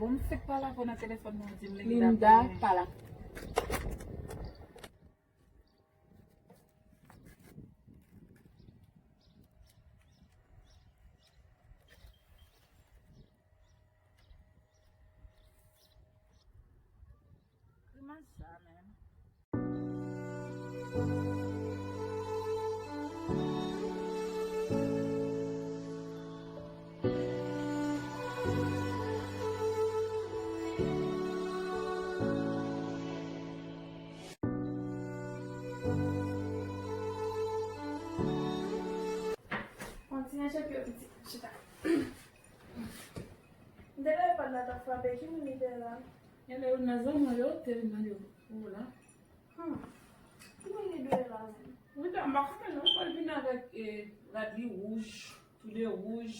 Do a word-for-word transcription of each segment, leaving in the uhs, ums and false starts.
M fèk pale avè w nan telefòn, mwen di m Linda Linda pa la. Grimas sa menm. Kontinye tcheke yo pitit, chita. M te leve pòt la t ap frape, ki moun li te ye la? Genlè youn nan zanmi w yo te vin mande w pou ou la. Hmm. Ki moun li dwe la menm? Wi, m pa konnen non, mwen vin avèk, eh, rad li wouj, toude wouj.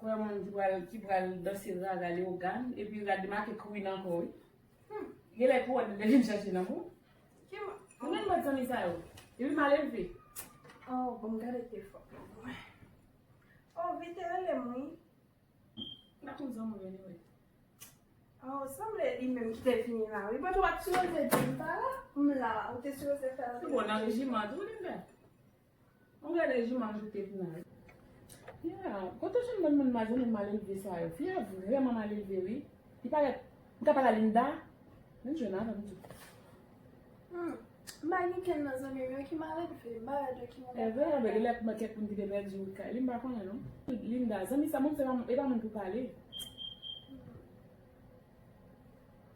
Kwè moun ki pral, ki pral danse raga Leyogàn, epi rad li make Queen ankò, wi. Hmm. Genlè pou wè li te vin chache nan pou. Ki moun? Ou menm bòt zanmi sa yo. Epi malelve. Oh, bon, m gade telefòn nan mwen. Oh, Vite rele m, wi. M pa konn zanmi w anyway. Oh, sanble li menm ki te vini la, wi. Bon, ou pa t sipoze di m pa la. M la, ou te sipoze fè l. Se bon, nan rejiman tou, Linda. Ou gade rejiman ajoute final. Yeah, kote w jwenn bann moun mal, moun malelve sa yo? Fi a vrèman malelve, wi. Li parèt, m ka pale a Linda, men jwenn avè m tou. Hmm. M pa gen kenn nan zanmi m yo ki malelve, m pa wè de ki moun. E vre, ben, gen lè mwen kèk moun ki te pèdi wout kay li, m pa konnen non. Linda, zanmi sa, moun se pa, e pa moun pou pale.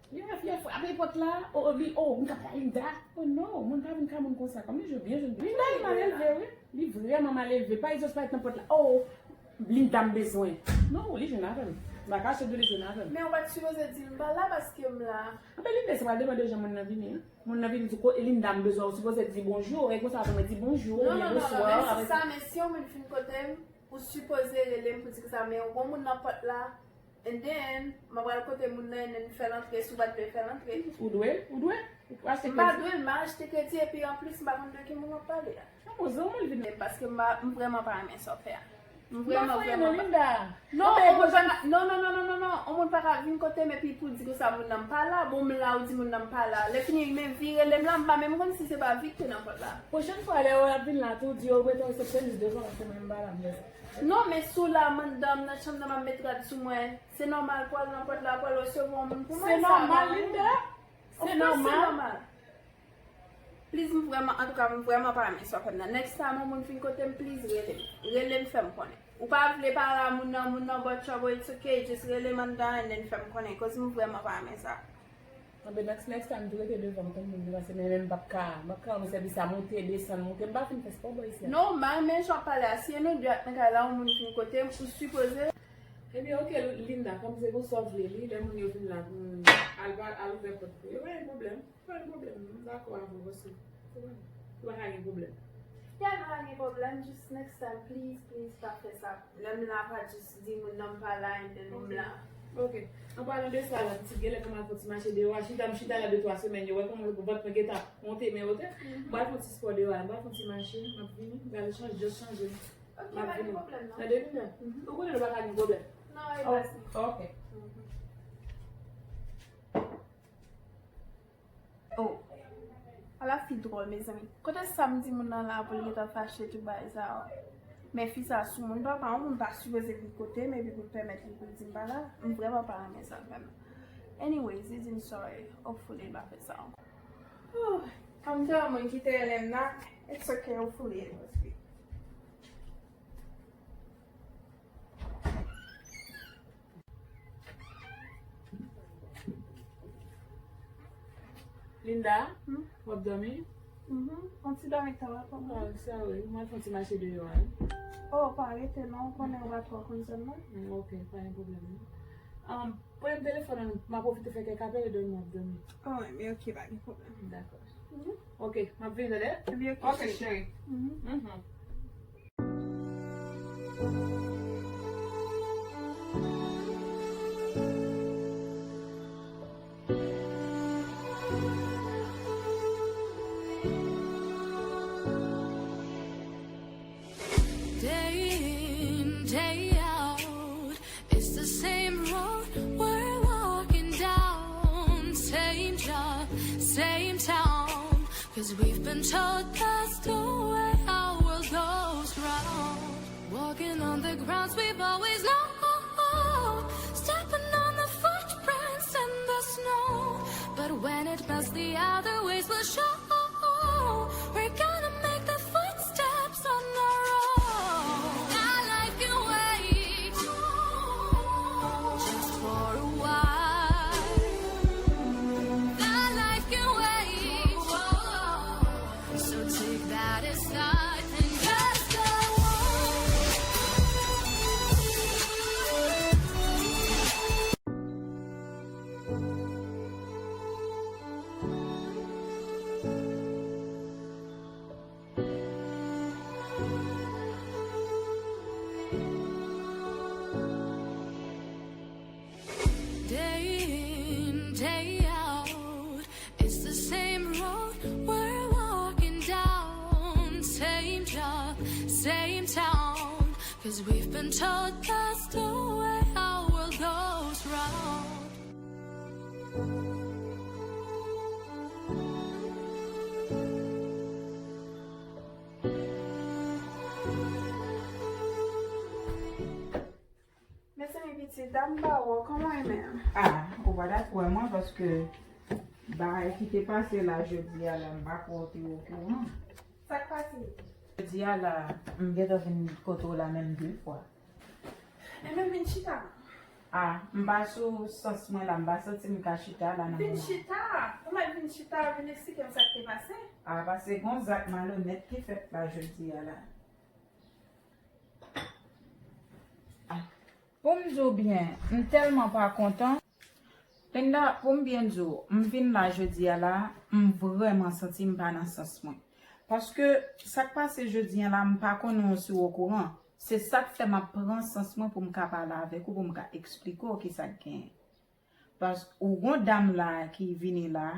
Li fè, fè, frape pòt la, oh, li, oh, m ka pale a Linda. Oh non, moun pa vin ka moun konsa, kòm li jwe byen jwe. Linda li malelve, wi. Li vrèman malelve. Pa egzanp, parèt nan pòt la, oh, Linda m bezwen. Non, li jwenn avè m. M pa kache di w li jwenn avè m. Men ou pa t sipoze di l m pa la paske m la. Anben Linda, se pa depann de jan moun nan vini, wi. Moun nan vini di ko Linda m bezwen, ou sipoze di bonjou, e konsa apre mwen di bonjou, oubyen bonswa. Non, non, non, non, men se sa, men si yon moun vin kote m, ou sipoze rele m pou di konsa, men yon bon moun nan pòt la, and then, mwen pral kote moun nan, and then fè l antre, si w pa t vle fè l antre. Ou dwe, ou dwe. Ou achte kredi. M pa dwe l, m pa achte kredi, epi anplis, m pa konn de ki moun w ap pale a. Yon bon zanmi l vin. Men paske m pa, m vrèman pa renmen sa w fè a. M vrèman, vrèman pa. Non, yon moun pa ka, non, non, non, non, non, non. Yon moun pa ka vin kote m epi pou di konsa moun nan m pa la. Bon, m la, ou di moun nan m pa la. Lè fini, men vire, lè m la, m pa menm konn si se pa Vit te nan pòt la. Pwochèn fwa, lè yo ap vin la, tou di yo mete resepsyonis devan, se mwen m pa la, m bezwen. Non, men si w la, madanm, nan chanm nan, m ap met rad sou mwen. Se nòmal pou w al nan pòt la, pou w al resevwa yon moun pou mwen. Se nòmal, Linda. Of course, se nòmal. Please, m vrèman, antouka, m vrèman pa renmen sa w fè m nan. Next time, yon moun vin kote m, please, rele m. Rele m, fè m konnen. Ou pa vle pale a moun nan, moun nan ba w trouble, it's okay. Just rele m anndan and then fè m konnen, cause m vrèman pa renmen sa. Anben, next, next time, tou rete devan m, tankou moun ki pase, men, men m p ap ka, m p ap ka rann sèvis a monte, desann, monte. M pa fin fè spò bò isi a. Non, m pa renmen jan w ap pale a. Si e nou de ak nan kay la, yon moun vin kote m, ou sipoze. Ebyen, oke, Linda, kòm se konsa w vle li, lè moun yo vin la, hmm, al, al ouvè pòt pou yo, pa gen pwoblèm. Pa gen pwoblèm, m dakò avè w, paske se pa, se pa ka gen pwoblèm. Yeah, pa gen pwoblèm, just next time, please, please, pa fè sa. Lè m la, pa just di moun nan m pa la, and then m la. Oke. An palan de sa, la, pitit, genlè pou m al fè ti mache deyò a, chita, m chita la de twa semèn, yo wè kòman vant mwen gentan monte, men oke. M pral fè ti spò deyò a, m pral fè ti mache, m ap vini, m pral chanje, just chanje. Oke, pa gen pwoblèm, non. Tande, Linda? Ou konnen nou pa ka gen pwoblèm. Non, e baz. Oke. Oh. Ala fi dwòl, mezanmi. Kote sa m di moun nan la pou l gentan fache tout bagay sa yo? Men fi sa sou moun, papa, yon moun pa sipoze vin kote m epi pou l pèmèt li pou l di m pa la. M vrèman pa renmen sa l fè m. Anyways, li di m sorry. Hopefully, l pa fè sa ankò. Oh, kòm se yon moun ki te renmen m nan, it's okay, hopefully it was good. Linda, hmm? W ap dòmi? Mhm. On ti dòmi tan la pou mwen. Ah, sorry, mwen fè on ti mache deyò a. Oh, pa rete non, ou konnen ou pa twò konn zòn nan. Hmm, ok, pa gen pwoblèm non. Um, pran telefòn an, m a pwofite fè kèk apèl e dòmi, w ap dòmi. Oh, men ok, pa gen pwoblèm. Dakò. Mhm. Ok, m ap vini tande. Ebyen, ok, cheri. Mhm. Mhm. Day in, day out, it's the same road we're 'Cause we've been told that's the way our world goes round. Walking on the grounds we've always known. Stepping on the footprints in the snow. But when it melts, the other ways will show. We're gonna make the footsteps on our own. Our life can wait. Just for a while. That life can wait. So take that as nothing. Just go on. Day in, day out, it's the same road we're walking down, same job, same town, 'cause we've been told that's the way our world goes round. Mezanmi pitit, dam pa wè w, kòman w ye menm? Ah, ou pa t ap wè mwen paske bagay ki te pase la jodi a la, m pa kwè w te okouran. Sa k pase? Jodi a la, m gentan vin kote w la menm de fwa. Enben vin chita. Ah, m pa sou sans mwen la, m pa santi m ka chita la nan moman. Vin chita! Ou mèt vin chita, vin eksplike m sa k te pase. Ah, paske gon zak malonèt ki fèt la jodi a la. Pou m di w byen, m tèlman pa kontan. Linda, pou m byen di w, m vin la jodi a la, m vrèman santi m pa nan sans mwen. Paske sa k pase jodi a la, m pa konnen w si w okouran. Se sa k fè m ap pran sans mwen pou m ka pale avèk ou, pou m ka eksplike w kisa k genyen. Paske ou gon dam la ki vini la,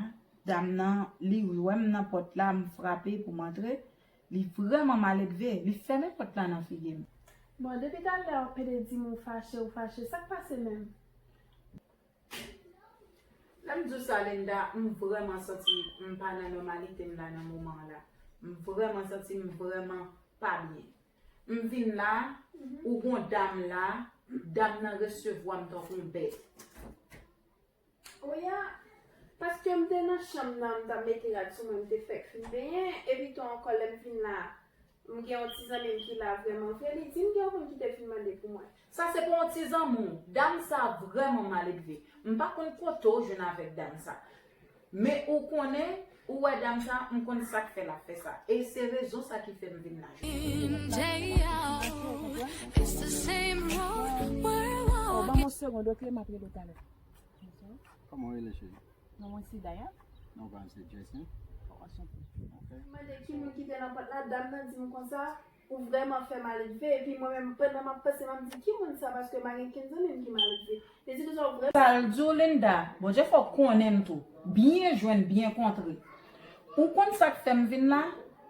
dam nan, li wè m nan pòt la, m frape pou m antre, li vrèman maledve, li fèmen pòt la nan figi m. Bon, depi talè w ap pede di m ou fache, ou fache, sa k pase menm? Lè m di w sa, Linda, m vrèman santi m pa nan nòmalite m la nan moman an la. M vrèman santi m vrèman pa byen. M vin la, ou gon dam la, dam nan resevwa m tankou yon bèt. Oya, paske m te nan chanm nan, m t ap mete rad sou mwen, m te fèk fin benyen, epi tou ankò lè m vin la, m gen yon ti zanmi m ki la vrèman vre, li di m gen yon moun ki te fin mande pou mwen. Sa se pa yon ti zanmi w, dam sa vrèman maledve. M pa konn kote w jwenn avèk dam sa. Men ou konnen, ou wè dam sa, m konn sa k fè l ap fè sa. E se rezon sa ki fè m vin la jodi a. Day in, day out, it's the same road we're walking. Oh, ban m yon segond, ok, m ap rele w talè. Kòman w rele, cheri? Non, mwen se Diane. Non, pa m se Jason. Oh, anchante. Ok. Mwen mande ki moun ki te nan pòt la, dam nan di m konsa, ou vrèman fè maledve, epi mwen menm, pandan m ap panse, m ap di, ki moun sa, paske m pa gen kenn zanmi m ki maledve. Li di konsa, ou vrèman. Sa l di w, Linda, Bondye fè w konnen m tou. Byen jwenn, byen kontre. Ou konn sa k fè m vin la?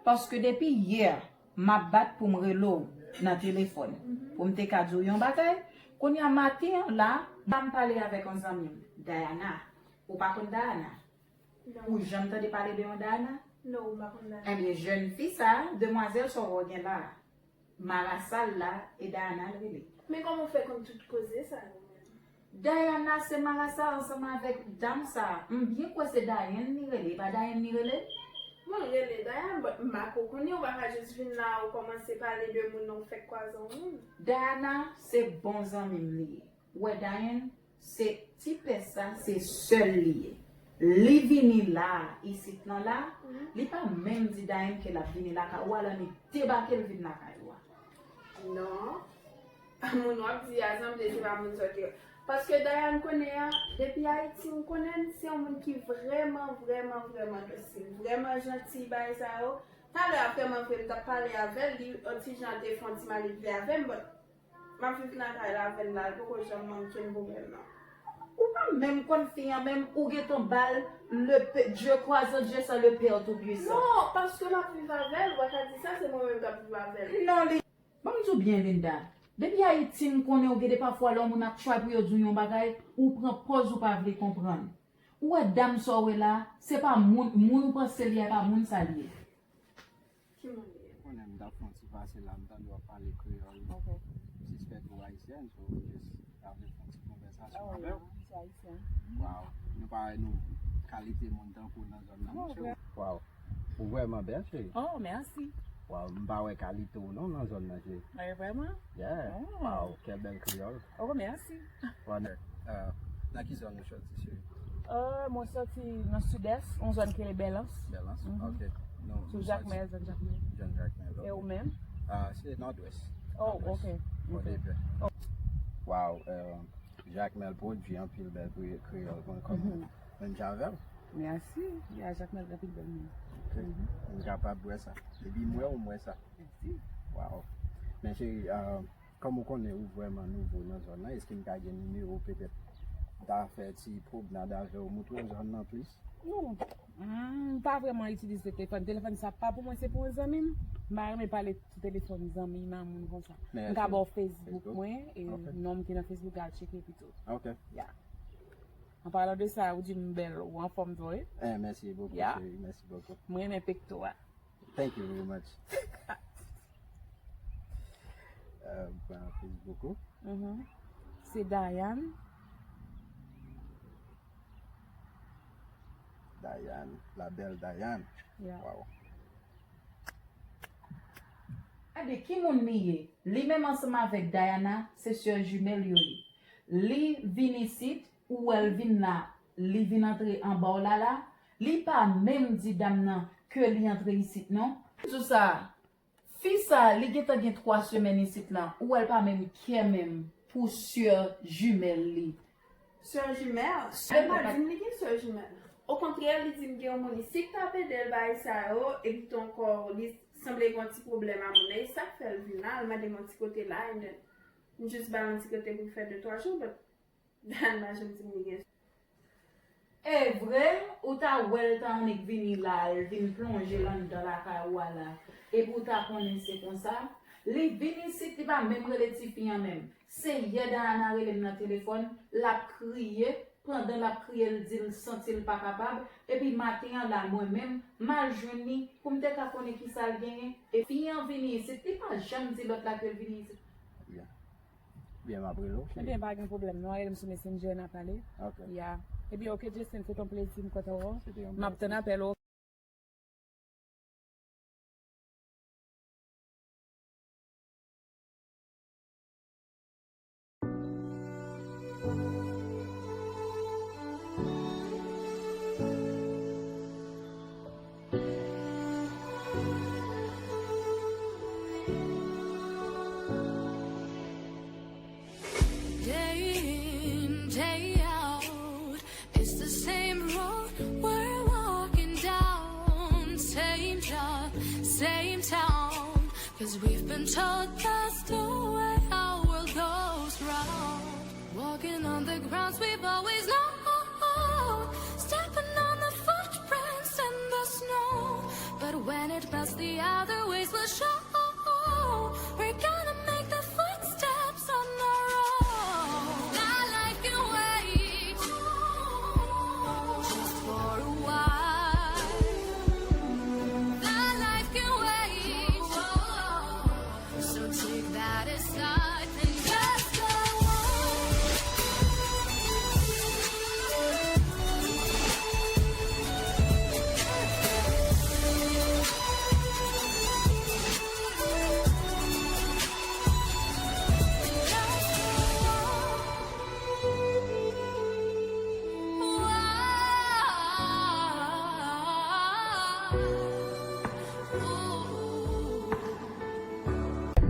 Paske depi yè, m ap bat pou m rele w nan telefòn, pou m te ka di w yon bagay. Kounye a maten an la, m pale avèk yon zanmi m, Diana. Ou pa konn Diana? Non. Ou janm tande pale de yon Diana? Non, m pa konn Diana. Ebyen, jèn fi sa, demwazèl sa w wè w gen la, marasa l la, e Diana l rele. Men kòman w fè konn tout koze sa yo menm? Diana se marasa ansanm avèk dam sa. M byen kwè se Diane li rele. E pa Diane li rele? Mwen rele Diane, but m pa ko konnen, ou pa ka jis vin la, ou kòmanse pale de moun nan, ou fèk kwaze yon moun. Diana se bon zanmi m li ye. Ou wè Diane, se ti pès sa, se sè l li ye. Li vini la, isit lan la, li pa menm di Diane ke l ap vini lakay ou, alò li debake l vin lakay ou a. Non. Moun w ap di a sanble se pa moun sòt yo. Paske Diane konnen an, depi Ayiti m konnen l, se yon moun ki vrèman, vrèman, vrèman dosil, vrèman janti, bagay sa yo. Talè a vrèman vre, m t ap pale avè l, li yon ti jan te fè yon ti maledve avè m, but m ap viv nan kay la avè l la, l poko janm manke m pou bèl non. Ou pa menm konn fi an menm, ou gentan ba l le pe-, Dieu croisant Dieu sans le Père Tout-Puissant. Non, paske m ap viv avè l, ou pa ka di sa, se mwen menm k ap viv avè l. Non, li Ban m di w byen, Linda. Depi Ayiti, m konnen w gen de pafwa lè yon moun ap try pou yo di w yon bagay, ou pran pòz ou pa vle konprann. Ou wè dam sa w wè la, se pa moun, moun ou panse li a, e pa moun sa li ye. Ki moun li ye? Konnen m t ap fè yon ti pase la, m tande w ap pale kreyòl. Ok. M sispèk ou ayisyèn, so m jis ta vle fè yon ti konvèsasyon avè w. Oh, non, m se ayisyèn. Waw, nou pa wè nou kalite moun tankou w nan zòn nan, monchè. Waw, ou vrèman bèl, cheri. Oh, mèsi. Waw, m pa wè kalite w non nan zòn nan, cheri. Eh, vrèman? Yeah. Oh. Waw, kèl bèl kreyòl. Oh, mèsi. Nan ki zòn ou soti, cheri? Euh, mwen soti nan sidès, yon zòn ki rele Bèlans. Bèlans? Mhm. Ok. Sou Jakmèl, zòn Jakmèl. Zòn Jakmèl, ok. E ou menm? Ah, se Nòdwès. Oh, ok. Nòdwès. Ok. Bòdepè. Waw, euh, Jakmèl pwodui anpil bèl kre-, kreyòl, kon, kòm, mhm, menm jan avè w. Mèsi. Ya, Jakmèl gen anpil bèl moun. Ok. Mhm. M kapab wè sa. Depi m wè w, m wè sa. Mèsi. Waw. Men cheri, euh, kòm ou konnen ou vrèman nouvo nan zòn nan, èske m ka gen nimewo w petèt? M ta fè ti pwomnad avè w, montre w zòn nan plis. Non. Mm, m pa vrèman itilize telefòn. Telefòn sa pa pou mwen, se pou yon zanmi m. M pa renmen pale sou telefòn zanmi m a moun konsa. M ka ba w Facebook mwen, e non m ki nan Facebook, al tcheke pito. Ok. Ya. An palan de sa, ou di m bèl, ou anfòm tou, wi. Eh, mèsi bokou, cheri, mèsi bokou. Mwen renmen pekto a. Thank you very much. Euh, m pran Facebook ou. Mhm. Se Dayan. Dayan, la belle Dayan. Yeah. Wow. Gade ki moun li ye. Li menm ansanm avèk Diana, se sè jimèl yo ye. Li vin isit, ou wè l vin la, li vin antre anba w la la, li pa menm di dam nan ke li antre isit non. Di w sa, fi sa, li gentan gen twa semèn isit la, ou wè l pa menm kè menm pou sè jimèl li. Sè jimèl? Sè, li pa di m li gen sè jimèl. Okontrè, li di m gen yon moun isit k ap ede l bagay sa yo, epi tou ankò, li sanble gen yon ti pwoblèm a moun nan, e sa k fè l vin la, l mande m yon ti kote la, and then, m jis ba l yon ti kote pou l fè de twa jou, but Diana pa janm di m li gen. E vre, ou ta wè l ta annik vini la, l vin plonje l anndan lakay ou a la. Epi w ta konnen se konsa. Li vin isit, li pa menm rele tifi an menm. Se yè Diana rele m nan telefòn, l ap kriye, pandan l ap kriye, l di l santi l pa kapab, epi maten an la, mwen menm, m al jwenn li, pou m te ka konnen kisa l genyen, e fi an vini isit, li pa janm di lòt la ke l vini isit. Byen. Byen, m ap rele w, cheri. Ebyen, pa gen pwoblèm, non, rele m sou Messenger, n a pale. Ok. Ya. Ebyen, ok, Justin, se te yon plezi m kontan wè w. Se te yon plezi. M ap tann apèl ou. Day in, day out, it's the same road we're walking down. Same job, same town, 'cause we've been told that's the way our world goes round. Walking on the grounds we've always known, stepping on the footprints in the snow. But when it melts, the other ways will show. We're gonna make the footsteps on our own. That life can wait, just for a while. That life can wait. So take that aside and just go on.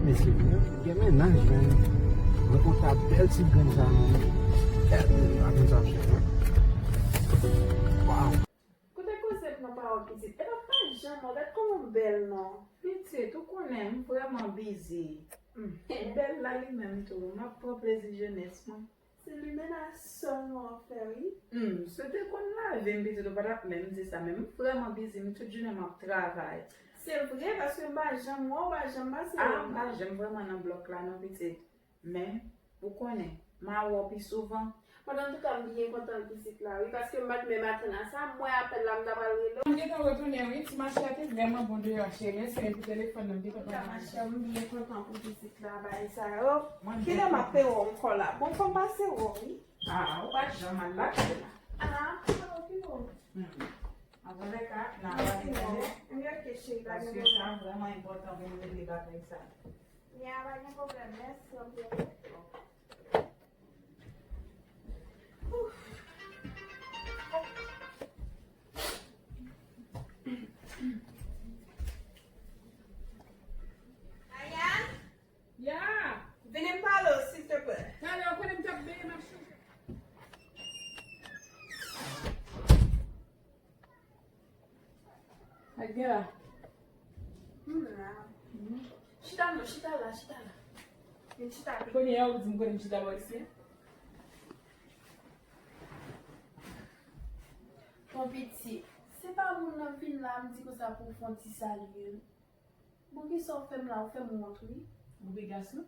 Mesye, gen mennaj, men. Mwen konn sa bèl ti grenn sa, men. Gade, pa konn sa m chèche. Waw. Kote koze m nan pawòl pitit. Epa pa janm, gad kòman m bèl non. Pitit, ou konnen m vrèman bizi. Hmm. Bèl la li menm tou. M ap pran plezi jenès mwen. Se limena sèlman w ap fè, wi. Hmm, si w te konn lavi m, pitit, ou pa t ap menm di sa, men m vrèman bizi, m tout jounen m ap travay. Se vre, paske m pa janm wè w, pa janm pase wè m. Ah, m pa janm vrèman nan blòk la non, pitit. Men, ou konnen, m a wè w pi souvan. Bon, antouka, m byen kontan vizit la, wi, paske m pa t menm atann a sa. M wè apèl la, m ta pral rele w. M gentan retounen, wi. Ti mache a te vrèman bon deyò, cheri. Mèsi pou telefòn nan, m gentan pran. Antouka, machè, m byen kontan pou vizit la, bagay sa yo. Kilè m ap peye w ankò la? Bon, fò m pase wè w, wi. Ah, ou pa t janm al lakay la. Ah, ok, bon. Hmm. Antoulèka, n a pale tande. M gen kesyon, pa gen pwoblèm. Paske sa vrèman enpòtan pou nou regle bagay sa. Ya, pa gen pwoblèm, mèsi anpil. Ayan? Ya! Vini m pale w, silteplè. Talè, ou konnen m t ap benyen, m ap chanje. Sa k gen la? M la. Mhm. Chita non, chita la, chita la. Vin chita pi. Kounye a ou di m kote m chita bò isi a? Bon pitit, se pa moun nan vin la, m di konsa pou w fè yon ti salye l. Bon, kisa w fè m la? Ou fè m wont, wi. Obligasyon?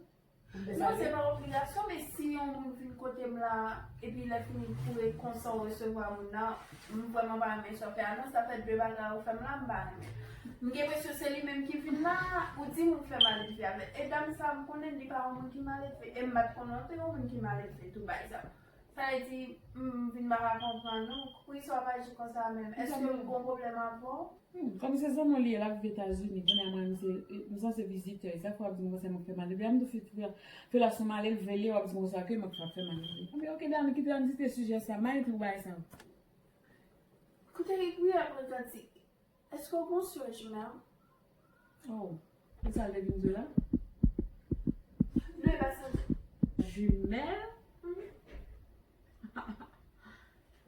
Non, se pa obligasyon, men si yon moun vin kote m la, epi lè fini kouri konsa w resevwa moun nan, m vrèman pa renmen sa w fè a non, sa fè de bagay ou fè m la, m pa renmen. M gen enpresyon se li menm ki vin la, ou di m ou fè malelve avè l. E dam sa, m konnen li pa yon moun ki malelve, e m pa t konnen w te yon moun ki malelve tou, bay sa. Sa vle di, m vin pa ka konprann non. Poukisa w ap aji konsa menm? Èske m gon pwoblèm avè w? Hmm, kòm se zanmi w li ye, l ap viv Etazini, kounye a mwen, m se, m sanse vizitè. Sa fè w ap di m konsa m ap fè malelve. Depi m tou fi, fi, relasyon malelve li ye, w ap di m konsa ke m ap fè malelve. Anben, ok, Dani, kite Dani kite sijè sa, m pa gen tan pou bagay sa. Koute, wi, apre kantik. Èske w gon sè jimèl? Oh, e sa l te vin di w la? Non, e pa sa. Jimèl? Mhm.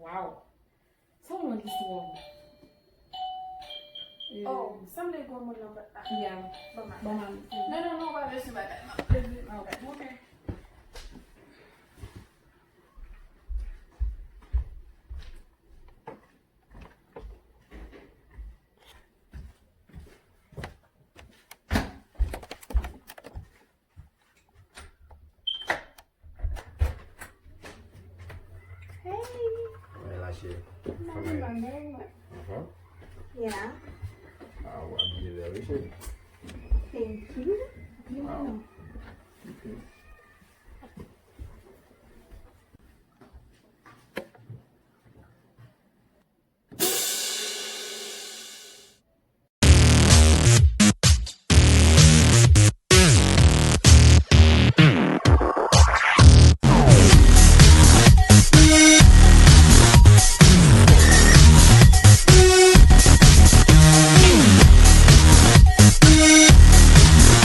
Wow. Sa w lòt istwa? Oh, sanble gon moun nan pòt la. Ya. Bon, ma. Bon, ma. Non, non, non, pa bezwen bagay, ma. Ah, ok. Hey. Mwen la, cheri. Kòman e? Aha. Yeah. Ah, w abiye bèl, wi, cheri. Thank you. Wow. Ok.